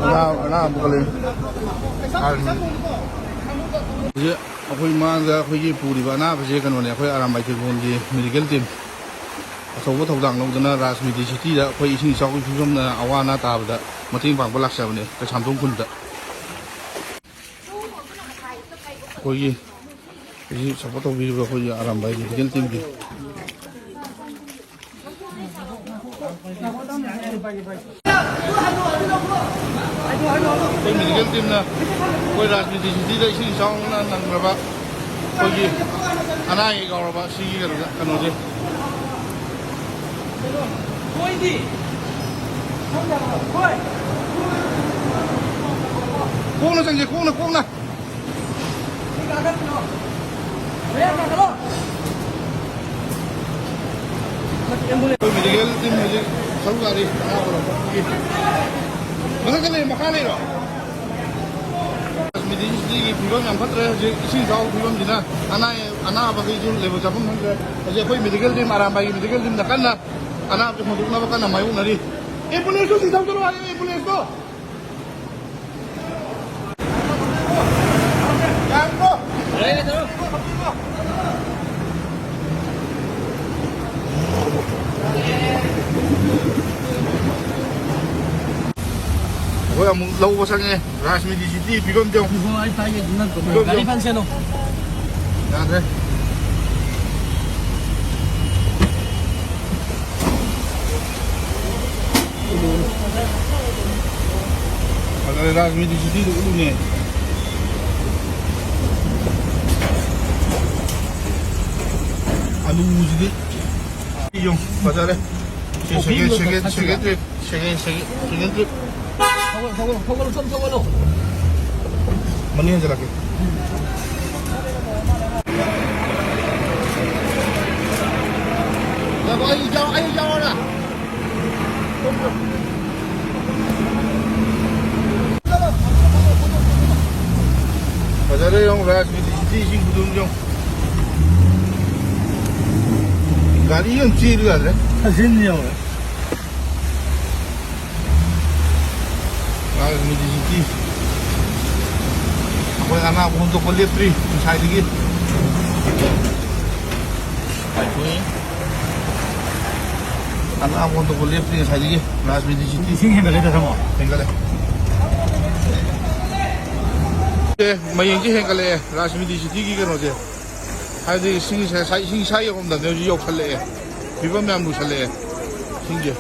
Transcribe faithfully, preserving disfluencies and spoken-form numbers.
ꯑꯅꯥ-, ꯑꯅꯥꯕ ꯈꯔ ꯂꯩ꯫ ꯍꯧꯖꯤꯛ ꯑꯩꯈꯣꯏ ꯃꯥꯡꯗ ꯑꯩꯈꯣꯏꯒꯤ ꯄꯨꯔꯤꯕ ꯑꯅꯥꯕꯁꯦ ꯀꯩꯅꯣꯅꯦ, ꯑꯩꯈꯣꯏ ꯑꯔꯥꯝꯕꯥꯏ ꯇꯦꯒꯣꯟꯒꯤ ꯃꯦꯗꯤꯀꯦꯜ ꯇꯤꯝ ꯑꯆꯧꯕ ꯊꯧꯗꯥꯡ ꯂꯧꯗꯨꯅ ꯔꯥꯖꯅꯤꯇꯤ ꯁꯤꯇꯤꯗ ꯑꯩꯈꯣꯏ ꯏꯁꯤꯡ ꯏꯆꯥꯎꯒꯤ ꯐꯤꯕꯝꯅ ꯑꯋꯥ ꯑꯅꯥ ꯇꯥꯕꯗ ꯃꯇꯦꯡ ꯄꯥꯡꯕ ꯂꯥꯛꯆꯕꯅꯦ, ꯀꯩꯁꯥꯝꯊꯣꯡ ꯈꯨꯟꯗ꯫ ꯑꯩꯈꯣꯏꯒꯤ ꯍꯧꯖꯤꯛ ꯁꯞꯄꯣꯔꯠ ꯇꯧꯕꯤꯔꯤꯕ ꯑꯩꯈꯣꯏꯒꯤ ꯑꯔꯥꯝꯕꯥꯏ ꯃꯦꯗꯤꯀꯦꯜ ꯇꯤꯝꯒꯤ ꯑꯩꯈꯣꯏ ꯃꯦꯗꯤꯀꯦꯜ ꯇꯤꯝꯅ ꯑꯩꯈꯣꯏ ꯔꯥꯖꯅꯤꯇꯤ ꯁꯤꯇꯤꯗ ꯏꯁꯤꯡ ꯏꯆꯥꯎꯅ ꯅꯪꯈ꯭ꯔꯕ ꯑꯩꯈꯣꯏꯒꯤ ꯑꯅꯥ ꯑꯌꯦꯛ ꯌꯥꯎꯔꯕ ꯁꯤꯒꯤ ꯀꯩꯅꯣꯗ, ꯀꯩꯅꯣꯁꯦ꯫ ꯈꯣꯡꯅ ꯆꯪꯁꯦ, ꯈꯣꯡꯅ, ꯈꯣꯡꯅ꯫ ꯑꯩꯈꯣꯏ ꯃꯦꯗꯤꯀꯦꯜ ꯇꯤꯝ ꯍꯧꯖꯤꯛ ꯁꯔꯨꯛ ꯌꯥꯔꯤ꯫ ꯃꯊꯛꯇ ꯂꯩ, ꯃꯈꯥ ꯂꯩꯔꯣ? ꯃꯦꯗꯤꯀꯦꯜꯒꯤ ꯐꯤꯕꯝ ꯌꯥꯝ ꯐꯠꯇ꯭ꯔꯦ ꯍꯧꯖꯤꯛ, ꯏꯁꯤꯡ ꯏꯆꯥꯎ ꯐꯤꯕꯝꯁꯤꯅ ꯑꯅꯥ-, ꯑꯅꯥꯕꯈꯩꯁꯨ ꯂꯩꯐꯝ ꯆꯥꯐꯝ ꯈꯪꯗ꯭ꯔꯦ꯫ ꯍꯧꯖꯤꯛ ꯑꯩꯈꯣꯏ ꯃꯦꯗꯤꯀꯦꯜ ꯇꯤꯝ, ꯑꯔꯥꯝꯕꯥꯏꯒꯤ ꯃꯦꯗꯤꯀꯦꯜ ꯇꯤꯝꯅ ꯀꯟꯅ ꯑꯅꯥꯕꯁꯦ ꯍꯣꯟꯗꯣꯛꯅꯕ ꯀꯟꯅ ꯃꯥꯌꯣꯛꯅꯔꯤ꯫ ꯑꯦꯝꯕꯨꯂꯦꯟꯁꯇꯣ ꯁꯤ ꯊꯧꯖꯤꯜꯂꯣ ꯍꯥꯏꯌꯣ, ꯑꯦꯝꯕꯨꯂꯦꯟꯁꯇꯣ꯫ ꯑꯩꯈꯣꯏ ꯑꯃꯨꯛ ꯂꯧꯕ ꯆꯪꯉꯦ꯫ ꯔꯥꯖꯅꯤꯇꯤ ꯁꯤꯇꯤ ꯐꯤꯕꯝꯗꯤ ꯌꯦꯡꯉꯨ꯫ ꯉꯥꯏꯈꯣ, ꯑꯩ ꯇꯥꯒꯦ, ꯅꯪ ꯐꯤꯕꯝꯗꯤ ꯒꯥꯔꯤ ꯌꯦꯡꯉꯨ꯫ ꯐꯟ ꯁꯦꯝꯃꯣ꯫ ꯌꯥꯗ꯭ꯔꯦ꯫ ꯐꯖꯔꯦ, ꯔꯥꯖꯅꯤꯇꯤ ꯁꯤꯇꯤꯗꯨ ꯎꯠꯂꯨꯅꯦ꯫ ꯑꯂꯨꯁꯤꯗꯤ ꯌꯦꯡꯉꯨ, ꯐꯖꯔꯦ꯫ ꯁꯤ ꯁꯦꯀꯦꯟ, ꯁꯦꯀꯦꯟ, ꯁꯦꯀꯦꯟ ꯇ꯭ꯔꯤꯞ, ꯁꯦꯀꯦꯟ, ꯁꯦꯀꯦꯟ, ꯁꯦꯀꯦꯟ ꯇ꯭ꯔꯤꯞ꯫ ꯊꯧꯒꯠꯂꯣ, ꯊꯧꯒꯠꯂꯣ, ꯊꯧꯒꯠꯂꯣ, ꯁꯨꯝ ꯊꯧꯒꯠꯂꯣ꯫ ꯃꯅꯤꯡ ꯍꯟꯖꯤꯜꯂꯛꯀꯦ꯫ ꯉꯥꯏꯈꯣ, ꯑꯩ ꯌꯥꯎ-, ꯑꯩ ꯌꯥꯎꯔ꯫ ꯐꯖꯔꯦ ꯌꯦꯡꯉꯨ, ꯔꯥꯖꯅꯤꯇꯤ ꯁꯤꯇꯤ ꯏꯁꯤꯡ ꯈꯨꯗꯣꯡ ꯌꯦꯡꯉꯨ꯫ ꯒꯥꯔꯤ ꯑꯃ ꯆꯦꯜꯂꯨ ꯌꯥꯗ꯭ꯔꯦ꯫ ꯁꯥꯖꯤꯟ ꯌꯧꯔꯦ꯫ ꯃꯤꯗꯤ ꯁꯤꯇꯤ꯫ ꯑꯩꯈꯣꯏ ꯑꯅꯥꯕ ꯍꯣꯟꯗꯣꯛꯄ ꯂꯦꯞꯇ꯭ꯔꯤ ꯉꯁꯥꯏꯗꯒꯤ꯫ ꯄꯥꯏꯊꯣꯛꯏ꯫ ꯑꯅꯥꯕ ꯍꯣꯟꯗꯣꯛꯄ ꯂꯦꯞꯇ꯭ꯔꯤ ꯉꯁꯥꯏꯗꯒꯤ꯫ ꯔꯥꯖꯃꯤꯗꯤ ꯁꯤꯇꯤ꯫ ꯏꯁꯤꯡ ꯍꯦꯟꯒꯠꯂꯦ ꯇꯥꯃꯣ꯫ ꯍꯦꯟꯒꯠꯂꯦ꯫ ꯑꯦ, ꯃꯌꯦꯡꯁꯦ ꯍꯦꯟꯒꯠꯂꯛꯑꯦ ꯔꯥꯖꯃꯤꯗꯤ ꯁꯤꯇꯤꯒꯤ ꯀꯩꯅꯣꯁꯦ꯫ ꯍꯥꯏꯕꯗꯤ ꯏꯁꯤꯡ ꯏꯁꯥ-, ꯏꯁꯤꯡ ꯏꯁꯥ ꯌꯧꯔꯝꯗꯕꯅꯦ, ꯍꯧꯖꯤꯛ ꯌꯧꯁꯜꯂꯛꯑꯦ꯫ ꯐꯤꯕꯝ ꯌꯥꯝ ꯂꯨꯁꯜꯂꯛꯑꯦ ꯏꯁꯤꯡꯁꯦ꯫